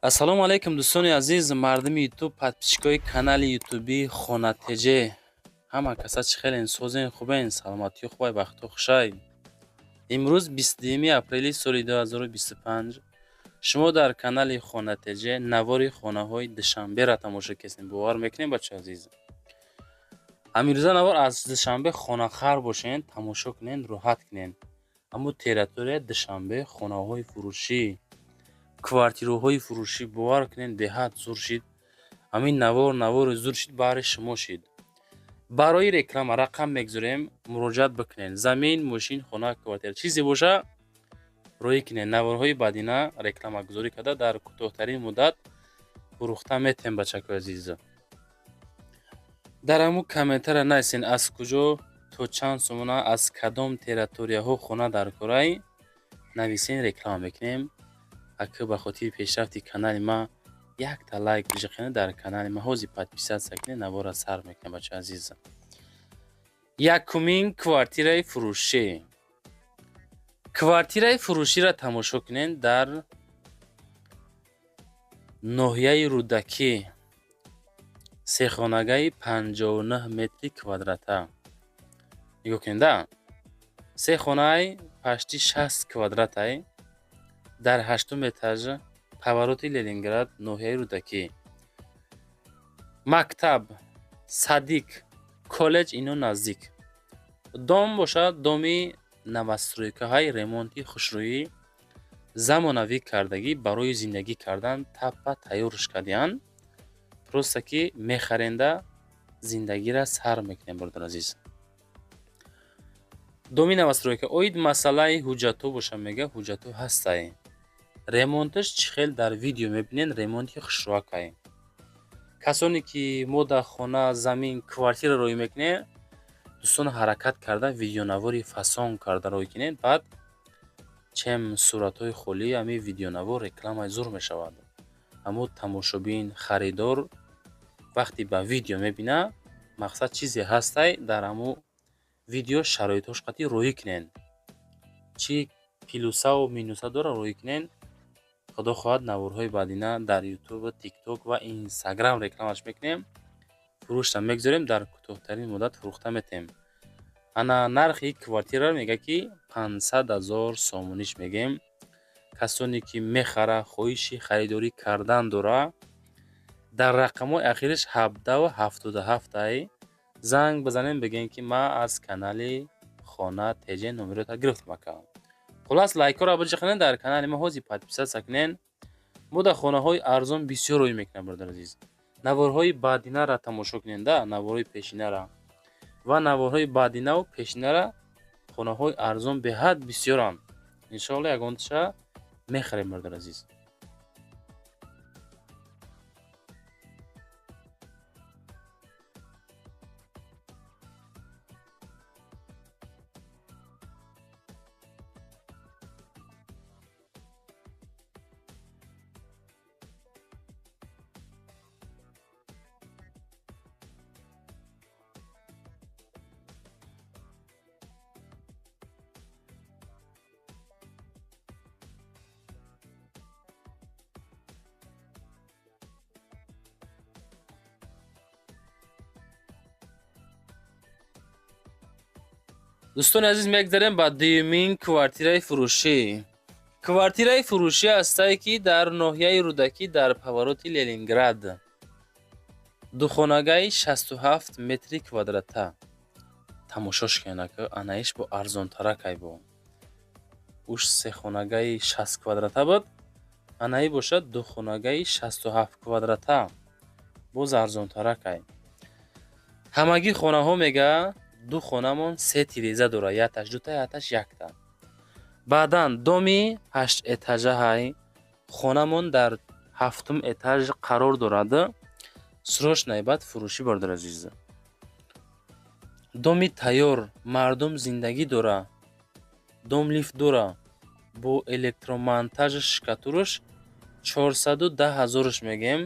Ассалому алайкум, дӯстони азиз, мардуми Ютуб, подписчикои канали ютуби Хона ТЖ. Ҳама каса чӣ хелен, созен, хубен, саломатиё хубай, бахту хушай? Имрӯз 22 апрели соли 2025 шумо дар канали Хона ТЖ навори хонаҳои Душанберо тамошо кесем. Бовар мекунем, бачаи азиз, ҳамирӯза навор аз Душанбе хонахар бошен, тамошо кунен, роҳат кунен. Аммо территорияи Душанбе хонаҳои фурӯшӣ, квартираҳои фурӯшӣ, бовар кунед, беҳад зур шид. Ҳамин навор навори зур шид, баҳри шумо шид. Барои реклама рақам мегузорем, муроҷиат бикунед. Замин, мошин, хона, квартира, чизе боша, роҳӣ кунед. Наворҳои баъдина рекламагузорӣ карда, дар кӯтоҳтарин муддат фурӯхта метем. Бачакои азиз, дар ҳамун комментария нависен, аз куҷо, то чанд сомона, аз кадом территорияҳо хона дар корай, нависен, реклама мекунем. Ака, ба хотири пешрафти канали ма якта лайк бижиқена, дар канали ма ҳозир подписаться кунед. Навора сар мекунем, бачаи азиз. Якумин квартираи фурӯшӣ. Квартираи фурӯширо тамошо кунед, дар ноҳияи Рӯдакӣ, сехонагаи 59 метри квадрата. Нигоҳ кунед, да, се хонаи почти 60 квадратай, дар ҳаштум этаж, повороти Ленинград, ноҳияи Рӯдакӣ. Мактаб, садик, коллеҷ ино наздик. Дом бошад, доми новостройкаҳои ремонти хушрӯӣ, замонавӣ кардагӣ, барои зиндагӣ кардан таппа тайёрш кардиянд. Просто ки мехаренда, зиндагиро сар мекунем, бародари азиз. Доми новостройка. Оид масъалаи ҳуҷҷатҳо боша, мега, ҳуҷҷатҳо ҳастай. Ремонташ чӣ хел дар видео мебинед, ремонти хушрӯакай. Касоне ки мо дар хона, замин, квартира роҳӣ мекунем, дӯстон, ҳаракат карда, видеонавори фасон карда роҳӣ кунед. Баъд чем суратҳои холӣ, ҳамин видеонавор рекламаи зур мешавад. Ҳамун тамошобин, харидор вақте ба видео мебина, мақсад чизе ҳастай дар ҳамун видео, шароитҳош қатъи роҳӣ кунед, чӣ плюсаву минуса дора, роҳӣ кунед. Худо хоҳад, наворҳои баъдина дар Ютуб, Тикток ва Инстаграм рекламаш мекунем, фурӯшта мегузорем, дар кӯтоҳтарин муддат фурӯхта метем. Ана нархи квартираро мега, ки 500 000 сомониш мегем. Касоне ки мехара, хоҳиши харидорӣ кардан дора, дар рақамҳои ахириш 17 77-ай занг бизанем, бигем, ки ман аз канали Хона ТЖ номерота гирифтам, ака. Хулас, лайкҳоро биҷиқинед, дар канали ма ҳозир подписаться кунед. Мо дар хонаҳои арзон бисёр роҳӣ мекунем, бародари азиз. Наворҳои баъдинаро тамошо кунед, да, наворҳои пешинара ва наворҳои баъдинаву пешинара, хонаҳои арзон беҳад бисёранд. Иншоалло, ягонташа мехарем, бародари азиз. Дӯстони азиз, мегзарем ба дуюмин квартираи фурӯшӣ. Квартираи фурӯшӣ ҳастае, ки дар ноҳияи Рӯдакӣ, дар повороти Ленинград, духонагаи 67 метри квадрата. Тамошош кунед, анаиш бо арзонтаракай. Бо уш сехонагаи 60 квадрата буд, анаи бошад духонагаи 67 квадрата, боз арзонтаракай. Ҳамагӣ хонаҳо, мега, ду хонамон се тиреза дорад, якташ дута, якташ якта. Баъдан доми ҳашт этажаҳай, хонамон дар ҳафтум этаж қарор дорад. Срочно баъд фурӯшӣ, бародари азиз. Доми тайёр, мардум зиндагӣ дора, дом лифт дора, бо электромонтажи штукатураш 410 000-ш мегем.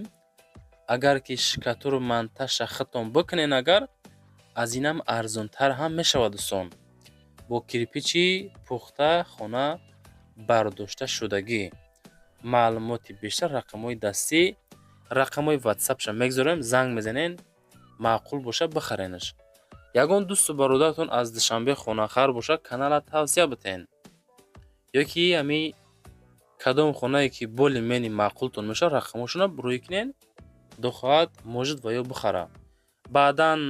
Агар ки штукатуру монтажша худтон бикунен, агар аз инам арзонтар ҳам мешавад, дӯстон. Бо кирпичи пухта хона бардошта шудагӣ. Маълумоти бештар рақамҳои дастӣ, рақамҳои ватсапша мегзорем, занг мезанен, маъқул боша бихаренаш. Ягон дӯсту бародаратон аз Душанбе хонахар боша, канала тавсия битен. Ё ки ҳами кадом хонае ки боли мени маъқултон мешавад, рақамҳошона рӯй кунен, худо хоҳад может ва ё бихара. Баъдан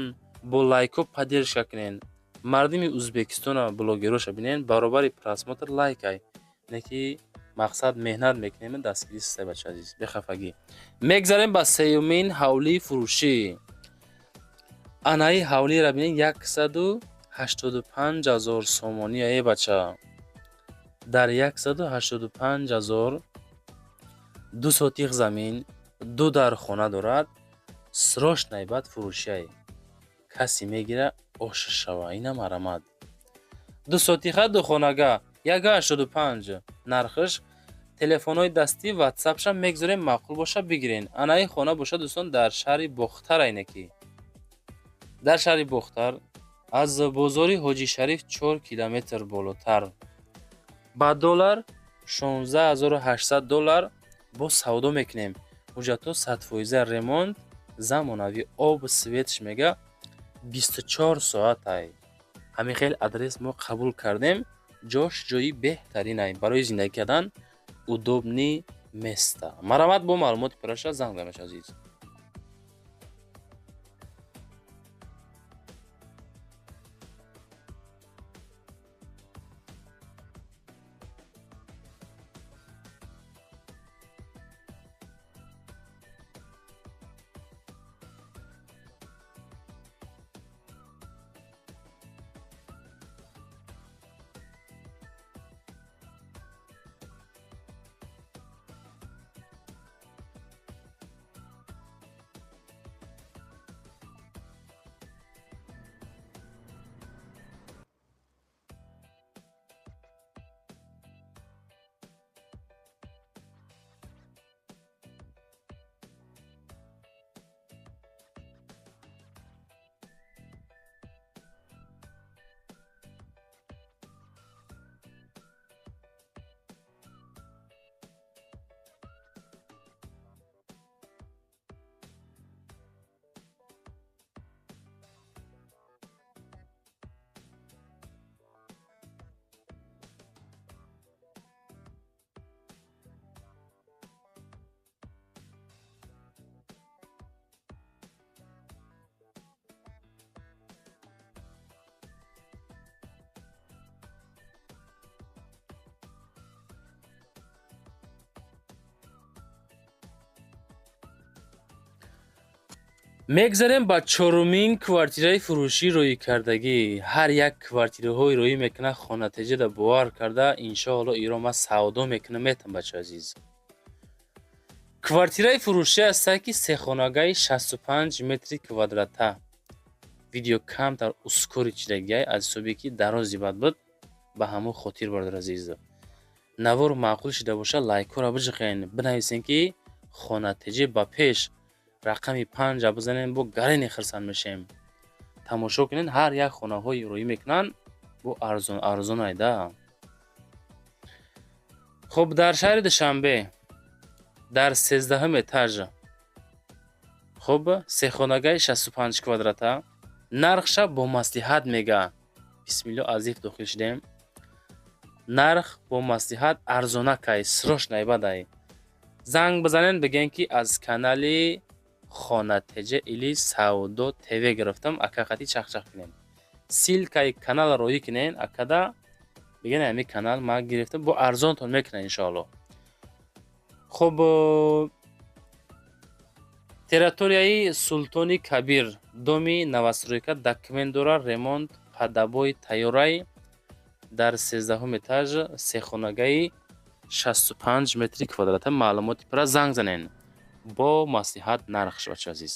бо лайкҳо поддержка кунен. Мардуми Ӯзбекистона блогероша бинен, баробари просмотр лайкай. Не ки мақсад меҳнат мекунем, дастгирӣ систай бача азиз, бехафагӣ. Мегзарем ба сеюмин ҳавлии фурӯшӣ. Анаи ҳавлиро бинед, 185 000 сомонӣ, э бача. Дар 185 000 2 сотих замин, 2 дар хона дорад, срочно баъд фурӯшиай. Касе мегира ош шава, ина марамад. 2 сотиха, 2 хонага, 185 нархш. Телефонҳои дастӣ, ватсапша мегзорем, маъқул боша бигирен. Анаи хона боша дӯстон дар шаҳри Бохтар, айнаки. Дар шаҳри Бохтар аз бозори Ҳоҷи Шариф 4 километр болотар. Ба доллар 16800 доллар бо савдо мекунем. Ҳуҷҷатҳо 100% ремонт, замонавӣ, об, светш мега 24 соатай. Ҳамин хел адрес мо қабул кардем, ҷош ҷои беҳтаринай барои зиндагӣ кардан, удобный место. Марамат бо маълумоти пурраша занг занед азиз. Мегзарем ба чорумин квартираи фурӯшӣ рӯйкардагӣ. Ҳар як квартираҳои рӯй мекунад хонатеҷада бовар карда, иншоалло иро ман савдо мекунам метам бача азиз. Квартираи фурӯшӣ ҳастад ки сехонагаи 65 метри квадрата. Видео камтар ускори чидагиай аз ҳисобе ки дарози бад буд, ба ҳамон хотир бародар азиз. Навор маъқул шида боша, лайкҳоро биҷиқен, бинависен ки хонатеҷе ба пеш, рақами 5 бизанем, бо гарени хирсанд мешем. Тамошо кунед, ҳар як хонаҳои рӯй мекунанд бо арзон арзон айда. Хуб, дар шаҳри Душанбе дар 13-ум этаж. Хуб, сехонагаи 65 квадрата, нархша бо маслиҳат мега. Бисмилло, аз лифт дохил шудем. Нарх бо маслиҳат арзонакай, срочно бадай. Занг бизанен, бигӯен ки аз канали Хонатеҷа или Савдо ТВ гирифтам, ака қати чахчах кунем. Ссылкаи каналро роҳӣ кунен, акада бигӯен ҳамин канал ман гирифтам, бо арзонтон мекунад иншоалло. Хуб, территорияи Султони Кабир, доми новостройка, документ дорад, ремонт под обои тайёрай, дар 13-ум этаж, сехонагаи 65 метри квадрата. Маълумоти пурра занг занен. Бо маслиҳат нархш бача азиз.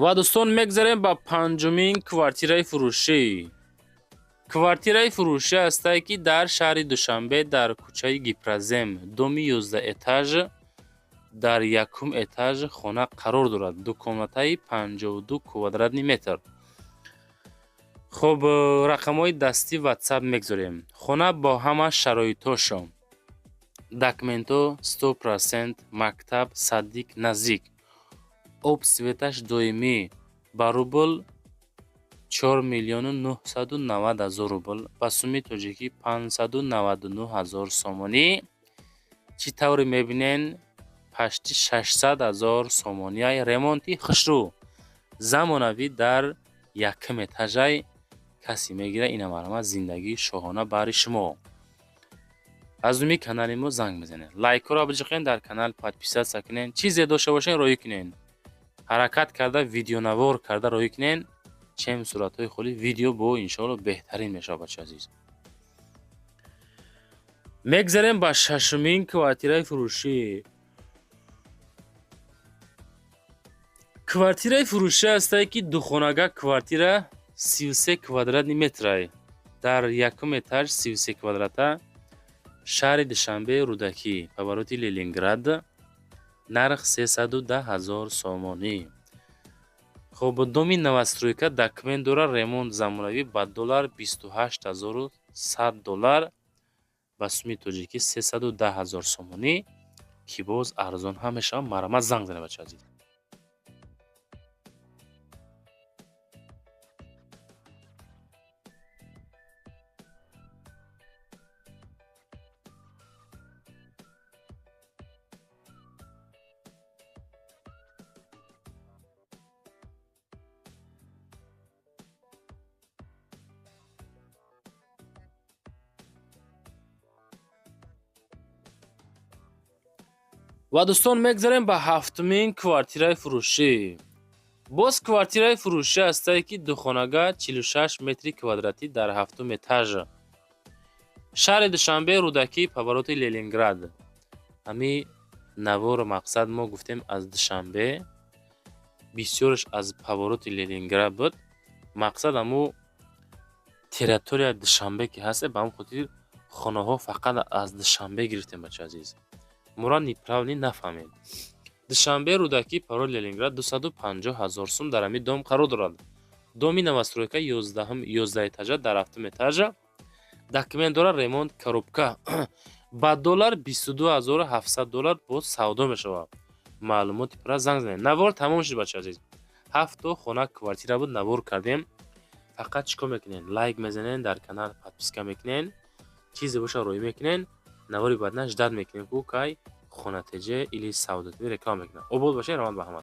Ва, дӯстон, мегзарем ба панҷумин квартираи фурӯшӣ. Квартираи фурӯшӣ ҳастае, ки дар шаҳри Душанбе, дар кӯчаи Гипрозем, доми 11 этаж, дар якум этаж хона қарор дорад. Дукомнатаи 52 квадратный метр. Хуб, рақамҳои дастӣ Ватсап мегзорем. Хона бо ҳама шароитҳошо, документҳо 100%, мактаб, садик наздик, об, светаш доимӣ. Ба рубл 4 миллиону 990 ҳазор рубл, ба суми тоҷикӣ 599 ҳазор сомонӣ. Чӣ тавре мебинен, почти 600 ҳазор сомонияй. Ремонти хушрӯ, замонавӣ, дар якум этажай. Касе мегирад, ина марҳамат, зиндагии шоҳона баҳри шумо. Аз номи канали мо занг мезанед, лайкҳоро биҷиқен, дар канал подписаться кунен, чизе дошта бошен, роҳӣ кунен. Ҳаракат карда, видеонавор карда роҳӣ кунен, чем суратҳои холи. Видео бо иншоалло беҳтарин мешавад, бача азиз. Мегзарем ба шашумин квартираи фурӯшӣ. Квартираи фурӯшӣ ҳастае, ки духонага квартира, 33 квадратный метрай, дар якум этаж, 33 квадрата, шаҳри Душанбе, Рӯдакӣ, повороти Ленинград. Нарх 310 ҳазор сомонӣ. Хуб, доми новостройка, документ дорад, ремонт замонавӣ. Ба доллар 28 100 доллар, ба суми тоҷикӣ 310 ҳазор сомонӣ, ки боз арзон ҳам мешавад. Марҳамат, занг занед, бача азиз. Ва, дӯстон, мегзарем ба ҳафтумин квартираи фурӯшӣ. Боз квартираи фурӯшӣ ҳастае, ки духонага, 46 метри квадратӣ, дар ҳафтум этаж, шаҳри Душанбе, Рӯдакӣ, повороти Ленинград. Ҳами наворо мақсад мо гуфтем аз Душанбе, бисёраш аз повороти Ленинград буд. Мақсад ҳаму территорияи Душанбе ки ҳаст, ба ҳамн хотир хонаҳо фақат аз Душанбе гирифтем. Бача азиз, моро неправильно нафаҳмед. Душанбе, Рӯдакӣ, поворот Ленинград, 250 ҳазор сум. Дар ҳамин дом қарор дорад. Доми новостройка, 11 этажа, дар ҳафтум этажа, документ дорад, ремонт коробка. Ба доллар 22 700 доллар боз савдо мешавад. Маълумоти пурра занг занед. Навор тамом шуд, бача азиз. Ҳафто хона квартира буд, навор кардем. Фақат чӣ кор мекунед? Лайк мезанед, дар канал подписка мекунед, чизе боша роҳӣ мекунед. Навори баъдна ждать мекунем, ку кай хонатеҷа или савдотӣ реклама мекунад. Обод бошед, раванд ба ҳама.